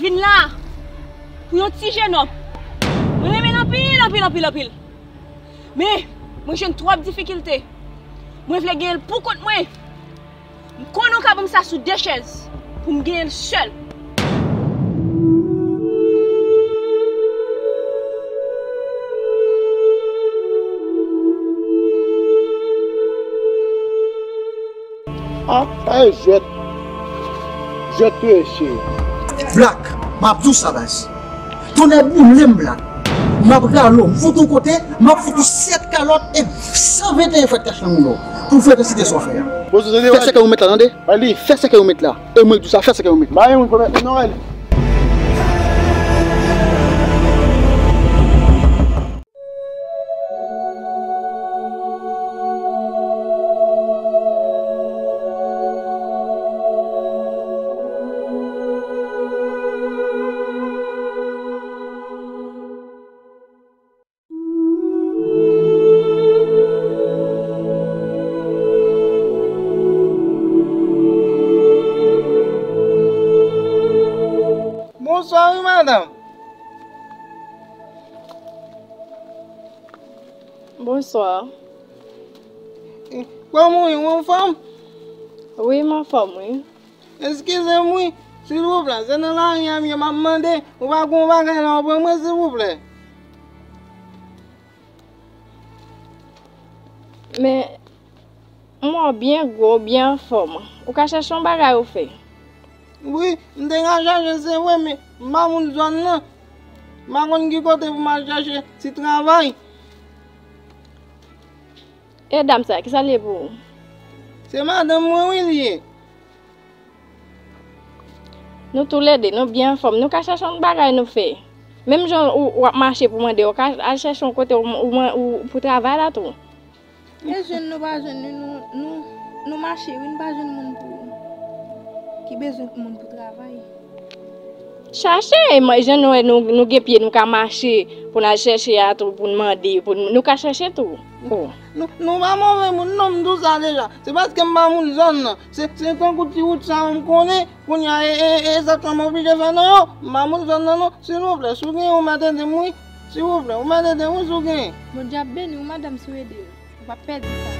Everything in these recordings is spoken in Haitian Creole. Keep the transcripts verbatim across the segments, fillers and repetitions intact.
Vin la pou yon ti jenòm. Mwen renmen l anpil, anpil, anpil, anpil. Men, mwen jwenn twòp difikilte. Mwen vle genyen l pou kont mwen. M konnen w ka ban m sa sou de chèz pou m genyen l sèl. Ah, eh, jwèt. Jwèt tou e cheri. Black, m ap di w sa baz. Tonnè boule m Black. M ap rale w, m fout ou kote, m ap fout ou sèt kalòt e san venteyen frèt kach nan mouda w. Pou fè te site sa w fè a. Fè sa ke ou mèt la, tande? Fè sa ke ou mèt la. E mwen k di w sa, fè sa ke ou mèt la. Ba yon moun pwomèt li non, Riley. Bonswa wi madanm. Bonswa. Kòman w ye, ou anfòm? Wi, m anfòm wi. Eskize m wi, silvouplè, se nan lari a m ye, m ap mande, ou pa gen yon bagay la w pran mwen silvouplè? Men, m wè w byen gwo, w byen anfòm. Ou ka chèche yon bagay ou fè? Wi, m te ka chèche se vre, men m pa moun zòn nan. M pa konn ki kote pou m al chèche ti travay. E dam sa, kisa l ye pou ou? Se madanm mwen wi li ye. Nou toulède, nou byen anfòm. Nou ka chèche yon bagay nou fè. Menm jan ou, w ap mache pou mande, ou ka al chèche yon kote ou, ou, ou pou travay la tou. E jwenn nou pa jwenn li, nou, nou, nou mache wi, nou pa jwenn moun pou, ki bezwen moun pou travay. Chache, jan nou wè nou, nou gen pye, nou ka mache pou n al chèche a tou, pou n mande, pou n, nou ka chèche tou. Oh. Nou, nou pa move moun non, m di w sa deja. Se paske m pa moun zòn nan. Se, se tankou ti wout sa yo m konnen, kounye a e, e, e, e sa k fè m oblije fè nan yo. M pa moun zòn nan non. Silvouplè, si w genyen ou mèt ede m wi. Silvouplè, ou mèt ede m wi si w genyen. Bondye ap beni w madanm si w ede l. Ou p ap pèdi sa.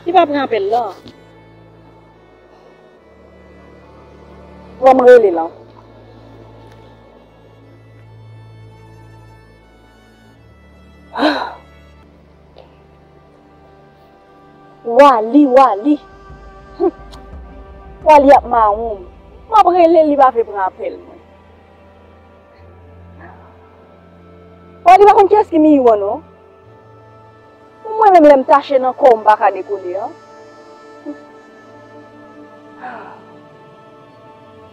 Li pa pran apèl la. Ban m rele l ankò. Wali, Wali. Humm. Wali ap mawon m. M ap rele l, li pa vle pran apèl mwen. Wali pa konn kiyès ki Miyou an non. Mwen menm lè m tache nan kò w m pa ka dekole an.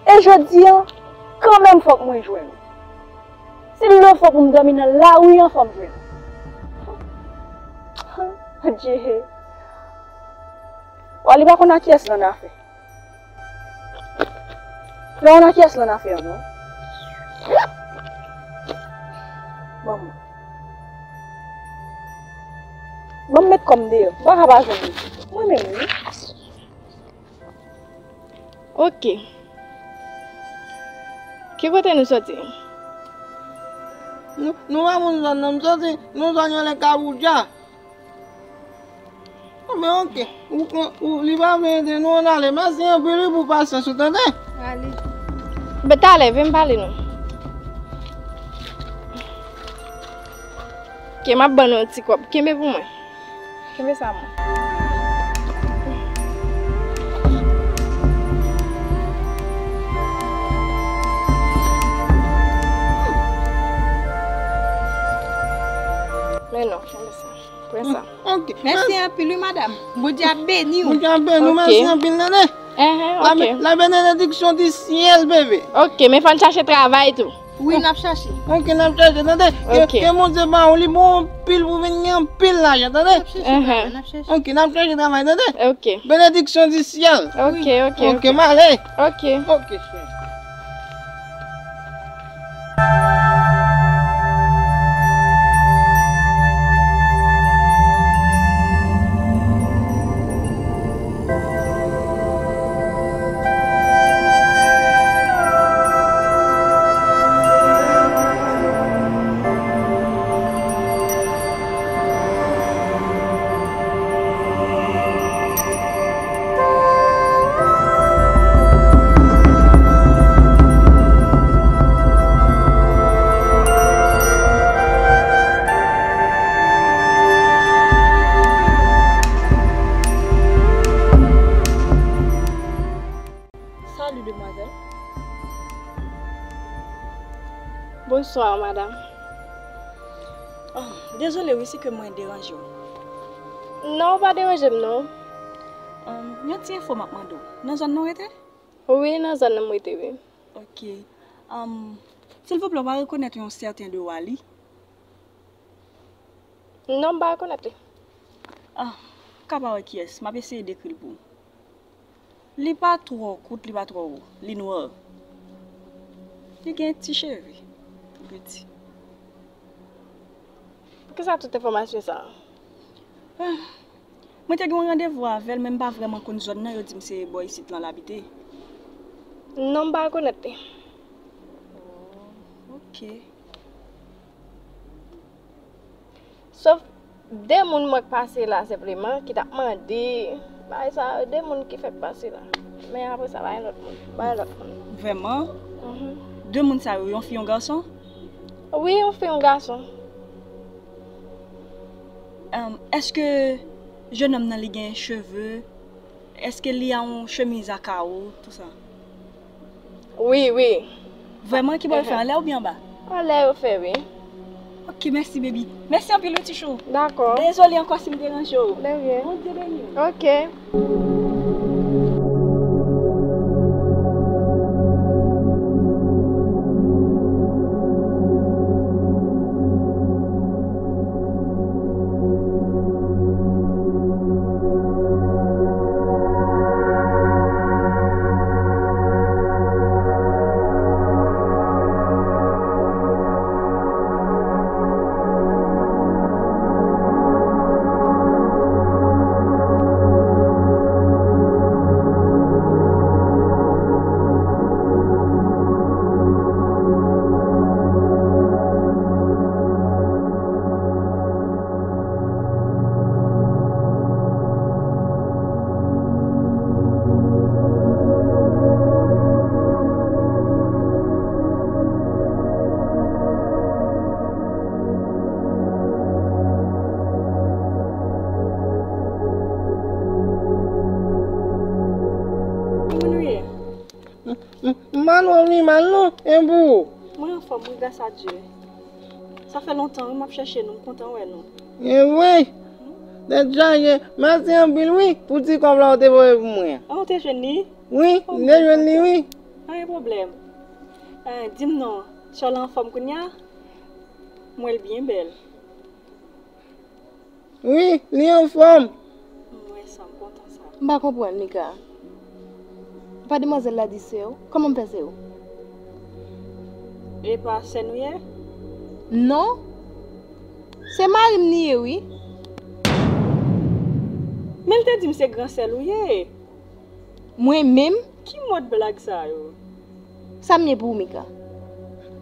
E jodi an, kanmenm fòk mwen jwenn ou. Si l lè fò pou m dòmi nan lari an, fò m jwenn ou. Adje. Wali pa konn a kiyès l annafè. Lè w nan pyès lan afè an non. Ban m. Ban m met kò m deyò. M pa ka pa jwenn li. Mwen menm wi. Ok. Ki kote nou soti? Nou, nou pa moun zòn nan, m soti, nou zòn yo le Kaboudja. Bon, men ok. Ou, ou, ou, li pa vle ede nou, ann ale. Mèsi anpil wi pou pasyans ou, tande? Ale. Ben, talè, vin pale nou. Ok, m ap ban nou yon ti kòb. Kenbe pou mwen. Kenbe sa, mwen. Men non, kenbe sa. Pran sa. Ok. Mèsi anpil wi madanm. Bondye ap beni w. Bondye ap beni w. Mèsi anpil tande. Enhen, ok. La benediksyon di syèl bebe. Ok, men fò n chache travay tou. Wi, n ap chache. Ok, n ap chache tande. Ke Bondye ba w li bon anpil pou vin gen anpil lajan tande. Enhen. Ok, n ap chache travay tande. Ok. Benediksyon di syèl. Ok, ok. Ok, m ale. Ok. Ok, cheri. Bonswa, madanm. Oh, dezole wi si ke mwen deranje w. Non, ou pa deranje m, non. Um, yon ti enfo m ap mande w. Nan zòn nan w rete? Wi, nan zòn nan m rete, wi. Ok. Um, silvouplè, w pa rekonèt yon sèten de Wally? Non, m pa rekonèt li. Ah, ou ka pa wè kiyès, m ap eseye dekri l pou ou. Li pa twò kout, li pa twò wo. Li nwè. Li gen ti cheve. Li piti. Poukisa tout enfòmasyon sa a? Ah, mwen te gen yon randevou avè l, men m pa vrèman konn zòn nan, yo di m se bò isit lan l abite. Non, m pa rekonèt li. Oh, ok. Sof de moun mwen k pase la senpleman, ki t ap mande bagay sa yo, de moun ki fèk pase la. Men apre sa, pa gen lòt moun, pa gen lòt moun. Vrèman? Mhm. De moun sa yo, yon fi, yon gason? Wi, yon fi, yon gason. Em, èske jennonm nan li gen cheve? Èske li a yon chemiz a kawo, tou sa? Wi, wi. Vrèman, ki bò yo fè, anlè oubyen anba? Anlè yo fè, wi. Ok, mèsi, baby. Mèsi anpil, wi, ti chou. Dakò. Dezole ankò si m deranje w. De rien. Bondye beni w. Ok. Ki moun ou ye? M, m, m pa twò pi mal non, e pou ou? Mwen anfòm wi, gras a Dye. Sa fè lontan wi m ap chèche nou, m kontan wè nou. E wi, tèt chaje, mèsi anpil wi pou ti kòb la ou te voye pou mwen an. An, ou te jwenn li? Wi, m te jwenn li wi. Pa gen pwoblèm. Eh, di m non, sè w la anfòm kounye a? M wè l byen bèl. Wi, li anfòm. M wè sa, m kontan sa. M pa konprann, Mika. Pa demwazèl la di se w? Kòman m fè se w? E pa sè n ou ye? Non. Se mari m li ye, wi. Men l te di m se gran sè l ou ye. Mwen menm? Ki mòd blag sa yo? Sa m ye pou ou, Mika?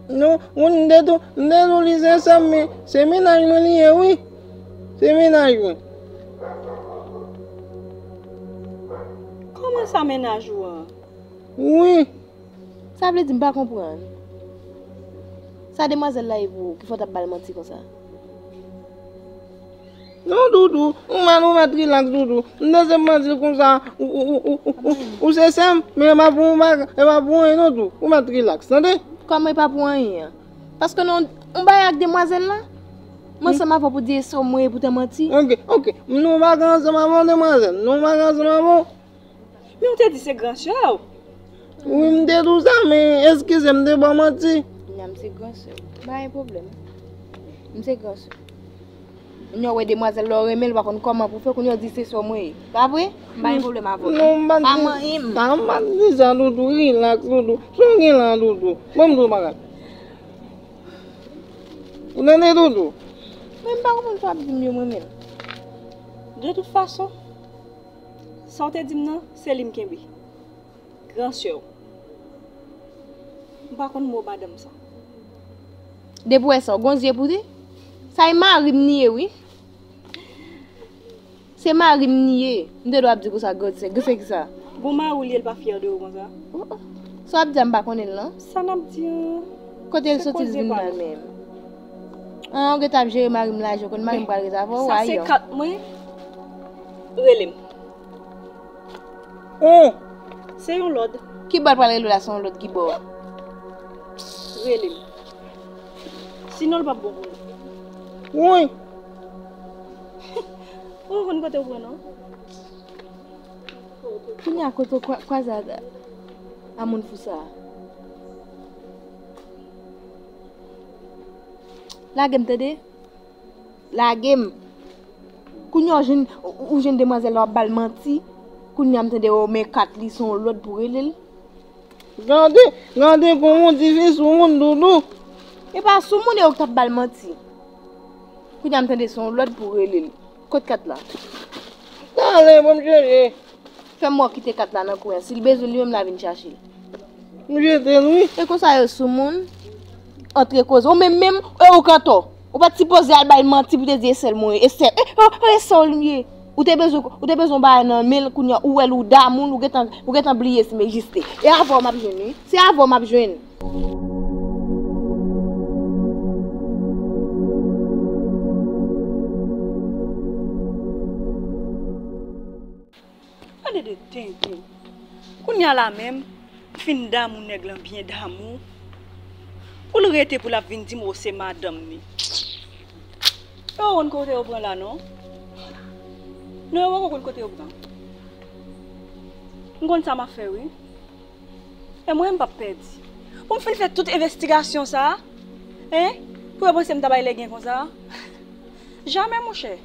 Non, ou, m te tou, m te tou li se sè m, men se mennaj mwen li ye, wi. Se mennaj mwen. Kòman sa mennaj ou an? Wi. Sa vle di m pa konprann. Sa demwazèl la ye pou ou ki fè w t ap ba l manti konsa? Non, Doudou, ou mal, ou mèt rilaks, Doudou. M te se manti l konsa, ou, ou se sè m, men e pa pou, e pa pou anyen non, Doudou. Ou mèt rilaks, tande? Kòman e pa pou anyen an? Paske non, ou bay ak demwazèl la? Mwen ansanm avè w pou di e sè w mwen ye pou te manti? Ok, ok. Non, m pa ka ansanm avè w, demwazèl. Non, m pa ka ansanm avè w. Men ou te di se gran sè w. Wi, m te di w sa, men eskize m, m te ba w manti. Kounya m se gran sè w. Pa gen pwoblèm. M se gran sè w. Kounya w wè demwazèl la w renmen l, ou pa konn kòman pou fè, kounya w di se sè w mwen ye. Pa vre? M pa gen pwoblèm avè w. Non, m pa t di sa, m pa t di sa, Doudou, rilaks, Doudou. Sa w gen la, Doudou? Ban m di w yon bagay. Ou tande, Doudou? Men m pa konprann sa w ap di m yo, mwen menm. De tout fason, sa w te di m nan, se li m kenbe. Gran sè w. M pa konn mo madanm sa. Depi w wè sa, w gon zye pou di? Sa e mari m li ye, wi. Se mari m li ye. M te dwe ap di konsa, gran sè. Gran sè kisa? Bon, mari w li ye, l pa fyè de ou konsa? Oh, oh. Sa w ap di a, m pa konnen l, non? Sa n ap di an? Kote l soti l vin la menm? An, ou gentan ap jere mari m la, je konn mari m pral ret avè w, sa se kat mwen. Rele m. Oh! Se yon lòd. Ki bò l pral rele w la, se yon lòd ki bò? Rele m. Sinon, l p ap bon pou nou. Woy! Ou konn kote w pran non? Kounye a kote w kwa- kwaze a, a moun fou sa a. Lage m tande. Lage m. Kounye a w jwenn, ou, ou jwenn demwazèl la w ap ba l manti. Kounye a m tande w men kat li se yon lòt pou rele l. Gade, gade kòman w di fi sou moun doudou. E pa sou moun e ou k t ap ba l manti. Kounye a m tande se yon lòt pou rele l. Kot kat la? Talè, ban m chèche. Fè m wè w kite kat la nan kwen an. Si l bezwen l li menm l a vin chache l. M jete l wi. E konsa yo sou moun. Antre koze. Ou menm menm, e ou k antò. Ou pa t sipoze al bay manti pou te di e sè l mwen ye. E sè, e, e, e sè w li ye. Ou te bezwen, ou te bezwen bagay nan men l, kounye a ou wè l ou damou l, ou gentan, ou gentan bliye si m egziste. E avè w m ap jwenn wi. Se avè w m ap jwenn. Gade de tenten. Kounye a la menm, m fin damou nèg lan byen damou. Pou l rete pou l ap vin di m o se madanm li. E ou konn kote yo pran la non? Non, yo poko konn kote yo pran. M konn sa m ap fè wi. E mwen m p ap pèdi. Pou m fin fè tout envestigasyon sa a, en? Pou yo panse m ta bay legen konsa? Jamè monchè.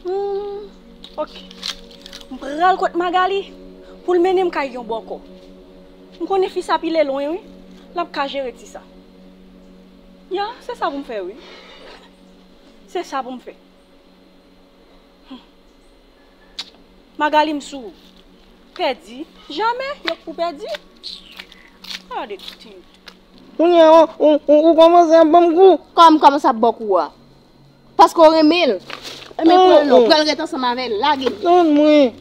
Hmm, ok. M pral kot Magali pou l mennen m kay yon bòkò. M konnen fi sa pile lwen wi. L ap ka jere ti sa. Ya, se sa pou m fè wi. Se sa pou m fè. Hmm. Magali m sou ou. Pèdi? Jamè, yo k pou pèdi. Gade tenten. Kounye a, ou, ou, ou kòmanse ap ban m kou. Kòman m kòmanse ap ba w kou a? Paske w renmen l. Renmen pran l non, pran l ret ansanm avè l. Lage l. Tann mwen.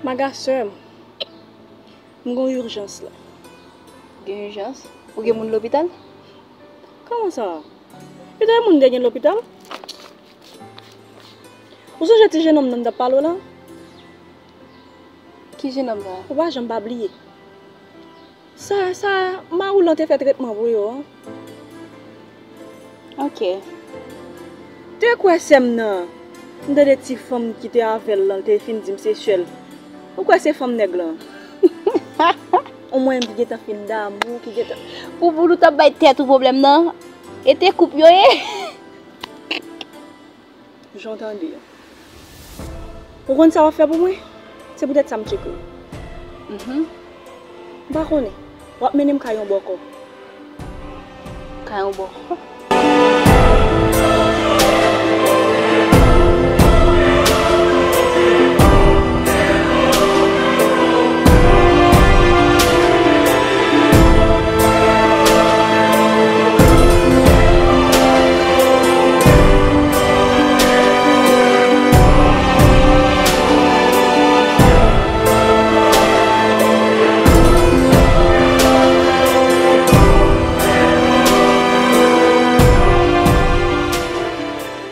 Maga sè m, m gon ijans la. Gen ijans? Ou gen moun lopital? Kòman sa? Yo te moun te gen lopital? Ou sonje ti jenòm nan m t ap pale w la? Ki jenòm sa? Ou pa janm pa bliye. Sa, sa, mari w lan te fè tretman pou yo an. Ok. Te kwè sè m nan, m tande ti fanm ki te avè l lan, l te fin di m se sè l. Ou kwè se fanm nèg lan? Ou mwen ki gentan fin damou, ki gentan. Pou boulou t ap bay tèt ou pwoblèm nan, e te koup yo ye. Jan w tande an. Ou konn sa w ap fè pou mwen? Se poutèt sa m tcheke w. Mhm. M pa konnen. W ap mennen m kay yon bòkò. Kay yon bòkò?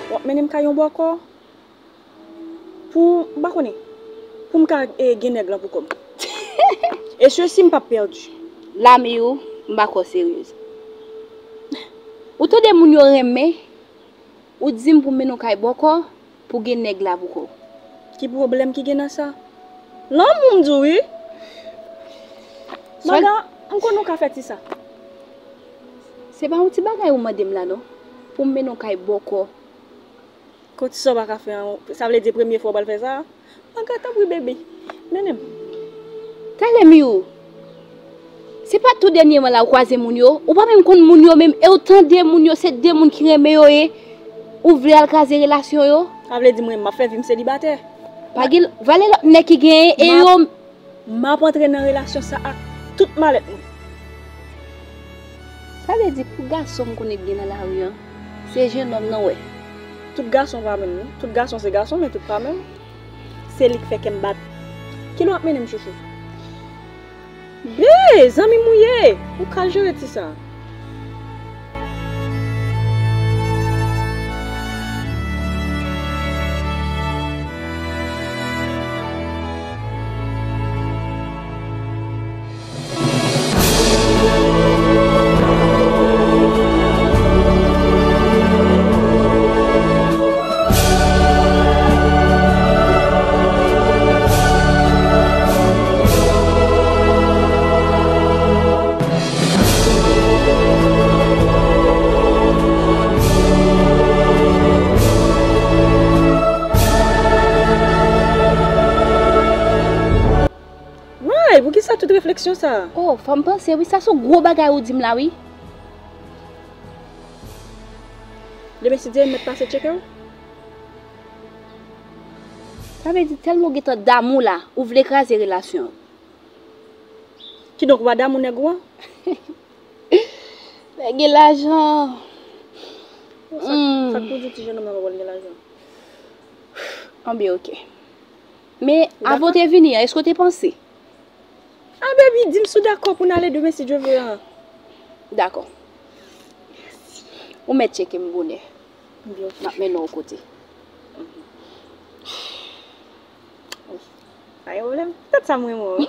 W ap mennen m kay yon bòkò? Pou, m pa konnen, pou m ka, e, gen nèg lan pou kò m. E se si m p ap pèdi. Lami ou, m pa kwè w seryez. Ou tande moun yo renmen, ou di m pou m mennen w kay bòkò, pou gen nèg la pou kò w. Ki pwoblèm ki gen nan sa? Lanmou m di w wi. Maga, m konnen w ka fè ti sa. Se pa yon ti bagay ou mande m la non, pou m mennen w kay bòkò. Kot sa w pa ka fè an, sa vle di premye fwa w pral fè sa? Maga, tanpri bebe, mennen m. Talè Miou, se pa tou dènyèman la ou kwaze moun yo, ou pa menm konn moun yo menm, e ou tande moun yo, se de moun ki renmen yo ye, ou vle al kraze relasyon yo? Sa vle di mwen, m ap fè vi m selibatè? Pa gen valè lòt nèg ki genyen, e yo. M ap antre nan relasyon sa ak tout malèt mwen. Sa vle di pou gason m konnen k gen nan lari an, se jenòm nan w wè. Tout gason pa menm non. Tout gason se gason, men tout pa menm. Se li k fè kè m bat. Kilè w ap mennen m, chouchou? Be, zanmi m ou ye! Ou ka jere ti sa. Woy, poukisa tout refleksyon sa a? Oh, fò m panse wi, sa se yon gwo bagay ou di m la wi. Demen si Dye vle, m mèt pase tcheke w. Sa vle di tèlman w gentan damou la, ou vle kraze relasyon an. Kidonk, ou pa damou nèg ou an? Nèg gen lajan. Sa, sa k pou di ti jennonm nan pa pral gen lajan? Anben, oke. Men, avan w te vini an, èske w te panse? Ah, baby, di m si w dakò pou n ale demen si Dye vle an. Dakò. Ou mèt tcheke m bonè. M ap mennen w kote. Pa gen pwoblèm. Tèt sa m renmen w.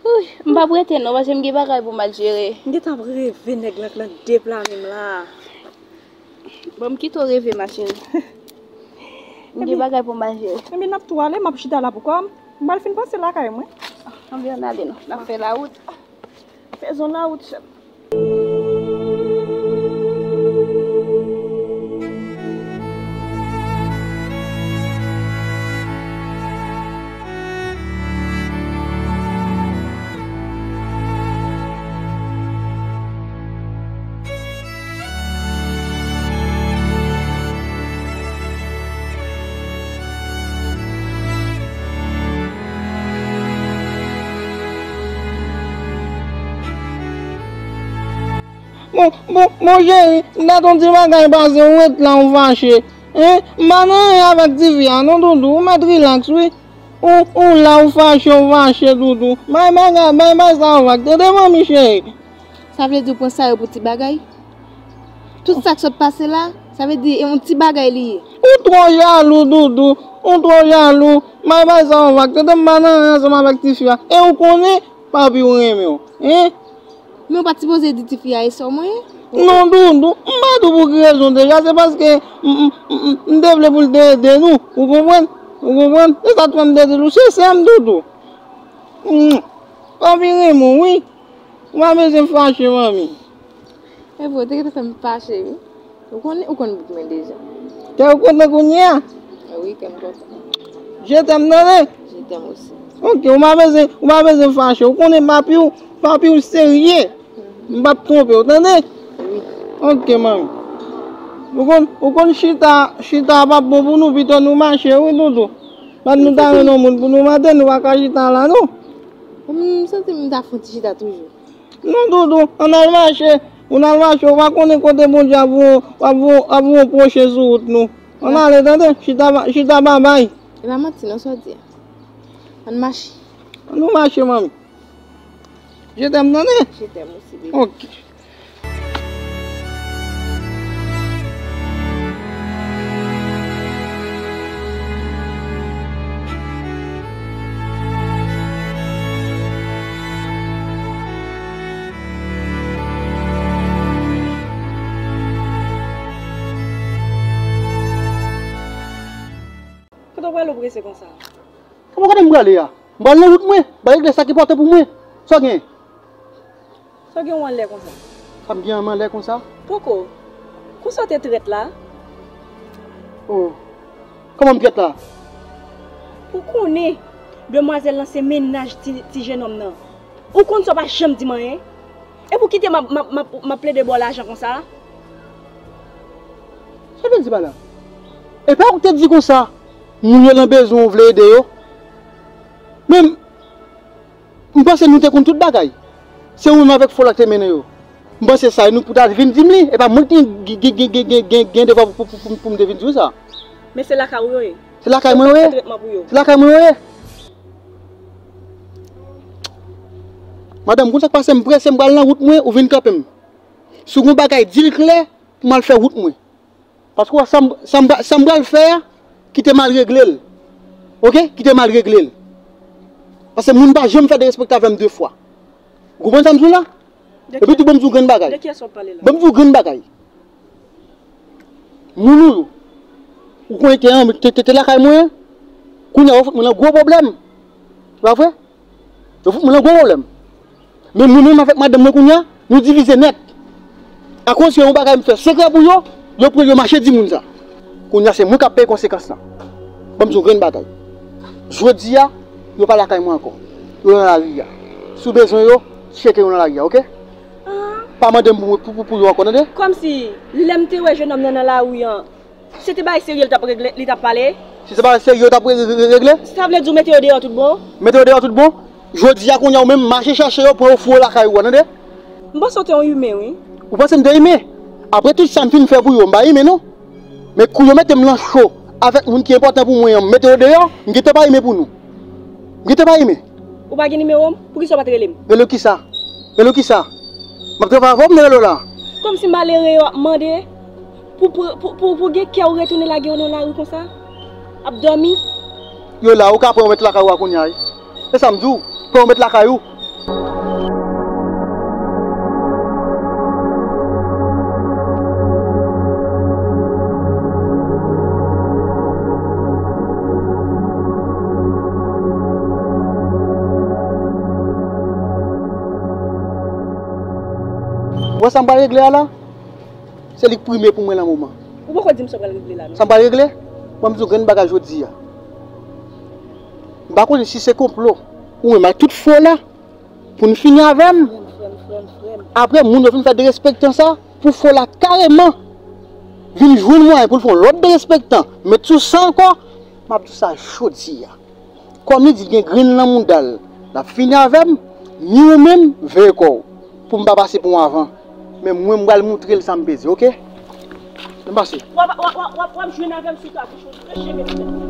Wi, m p ap rete non, paske m gen bagay pou m al jere. M gentan ap reve nèg lan k nan deplare m la. Bon, m kite w reve, machin. M gen bagay pou m al jere. Ebyen, n ap tou ale, m ap chita la pou kò m. M pral fin panse lakay mwen. Anben, ann ale non. N ap fè lawout. Fèzon lawout, chèf. Bon, bon, bon, cheri, m ta tonton ti bagay pase, ou ret la, ou fache. Hein? M pa nan anyen avèk tifi a, non, doudou, ou mèt rilaks, wi. Ou, ou la, ou fache, ou fache, doudou. Bay bagay, bay, bay sa yon vag, tande, manmi cheri? Sa vle di ou pran sa yo pou ti bagay? Tout sa k sot pase la, sa vle di e yon ti bagay li ye. Ou twò jalou, doudou. Ou twò jalou. Bay, bay sa yon vag, tande, m pa nan anyen ansanm avèk tifi a. E ou konnen, papi w renmen w, hein? Men w pa t sipoze di tifi a e sè w mwen ye? Non, doudou, m pa di w pou ki rezon deja, se paske m, m, m, m, m te vle pou l te ede nou, ou konprann? Ou konprann? Se sa k fè m te di l ou se sè m, doudou. Hmm. Papi renmen w, wi. Ou pa bezwen fache, manmi. E vre, ou te gentan fè m fache, wi. Ou konn, ou konn bout mwen deja. Kè w kontan kounye a? Wi, kè m kontan. Je t'aime, tande? Je t'aime aussi. Ok, ou pa bezwen, ou pa bezwen fache. Ou konnen papi w, papi w serye. M p ap twonpe w, tande? Wi. Ok, manmi. Ou konn, ou konn chita, chita p ap bon pou nou, pito nou mache, wi, doudou. Ban nou ta renmen yon moun pou nou mande, nou pa ka chita la, non. M santi m ta fè yon ti chita toujou. Non, doudou, ann al mache. Ou n al mache, ou pa konnen kote Bondye ap voye, ap voye, ap voye yon pwochen sou wout nou. Ann ale, tande? Chita, chita babay. E pa manti, non, sa w di a. Ann mache. Ann nou mache, manmi. Je t'aime, tande? Je t'aime aussi, baby. Ok. Kote w prale w prese konsa? Kòman kote m prale a? M pral nan wout mwen, m pral regle sa k enpòtan pou mwen. Sa w gen? Sa w gen w anlè konsa? Sa m gen an m anlè konsa? Poko. Konsa w te trèt la? Oh. Kòman m trèt la? Ou konnen demwazèl lan se mennaj ti, ti jennonm nan. Ou konn sa w pa janm di m anyen? Epi w kite m ap, m ap, m ap, m ap plede ba w lajan konsa? Sa w vin di pa la? Epa ou te di konsa, moun yo nan bezwen ou vle ede yo? Men, m panse nou te konn tout bagay. Se ou menm avèk fò la k te mennen yo. M panse sa, e nou pou ta vin di m li, e pa mwen ki gen, gen, gen devwa pou, pou, pou, pou, pou m te vin di w sa. Men se lakay ou yo ye. Se lakay mwen ou ye? Se lakay mwen ou ye? Madanm, konn sa k pase, m prese, m pral nan wout mwen, ou vin kanpe m. Si w gen yon bagay, di l klè pou m al fè wout mwen. Paske w wè sa m, sa m, sa m pral fè a, kite m al regle l. Oke? Kite m al regle l. Paske moun pa janm fè derespekte avè m de fwa. Ou konprann sa m di w la? Epi tou, ban m di w grenn bagay. De kiyès w ap pale la? Ban m di w grenn bagay. Moun ou, ou konnen te, te, te, te lakay mwen, kounye a yo fout mwen nan gwo pwoblèm. Se pa vre? Yo fout mwen nan gwo pwoblèm. Men mwen menm avèk madanm mwen kounye a, nou divize nèt. Akoz ke yon bagay m fè sekrè pou yo, yo pran l yo mache di moun sa. Kounye a se mwen k ap peye konsekans lan. Ban m di yon grenn bagay. Jodi a, yo pa lakay mwen ankò. Yo nan lari a. Si w bezwen yo, tcheke yo nan lari a, oke? Pa mande m pou, pou, pou, pou yo ankò, tande? Kòmsi, lè m te wè jennonm nan nan lari an, se te bagay serye li t ap regle, li t ap pale? Si se bagay serye yo t ap re-, re-, re-, regle? Sa vle di w mete yo deyò tout bon? Mete yo deyò tout bon? Jodi a, kounye a, ou menm mache chache yo, pran yo foure lakay ou a, tande? M panse w te yon imen, wi. Ou panse m te imen? Apre tout sa m fin fè pou yo, m pa imen, non. Men kou yo mete m lan cho avèk moun ki enpòtan pou mwen an, m mete yo deyò, m gentan pa imen pou nou. M gentan pa imen. Ou pa gen nimewo m? Poukisa w pa t rele m? Rele w kisa? Rele w kisa? M ap travay avè w, m te rele w la. Kòmsi malere yo ap mande pou, pou, pou, pou, pou gen kè w retounen lage yo nan lari konsa? Ap dòmi? Yo la, ou ka pran yo met lakay ou a kounye a, wi. E sa m di w, pran yo met lakay ou. Ou wè sa m pral regle a la? Se li k prime pou mwen nan moman. Ou poko di m sa w pral regle la, non? Sa m pral regle? Ban m di w grenn bagay jodi a. M pa konnen si se konplo ou menm ak tout fo la pou n fini avè m. Frè m, frè m, frè m, frè m. Apre moun yo fin fè derespektan sa, pou fo la kareman vin jwenn mwayen pou l fè yon lòt derespektan, met sou sa ankò, m ap di w sa jodi a. Kòm li di l gen grenn nan mouda l, l ap fini avè m, ni ou menm, veye kò w, pou m pa pase pou w avan. Men mwen, m pral moutre l sa m peze, oke? Ann pase. W ap, w ap, w ap, w ap, w ap jwenn avè m sou tabou chonje, chemen.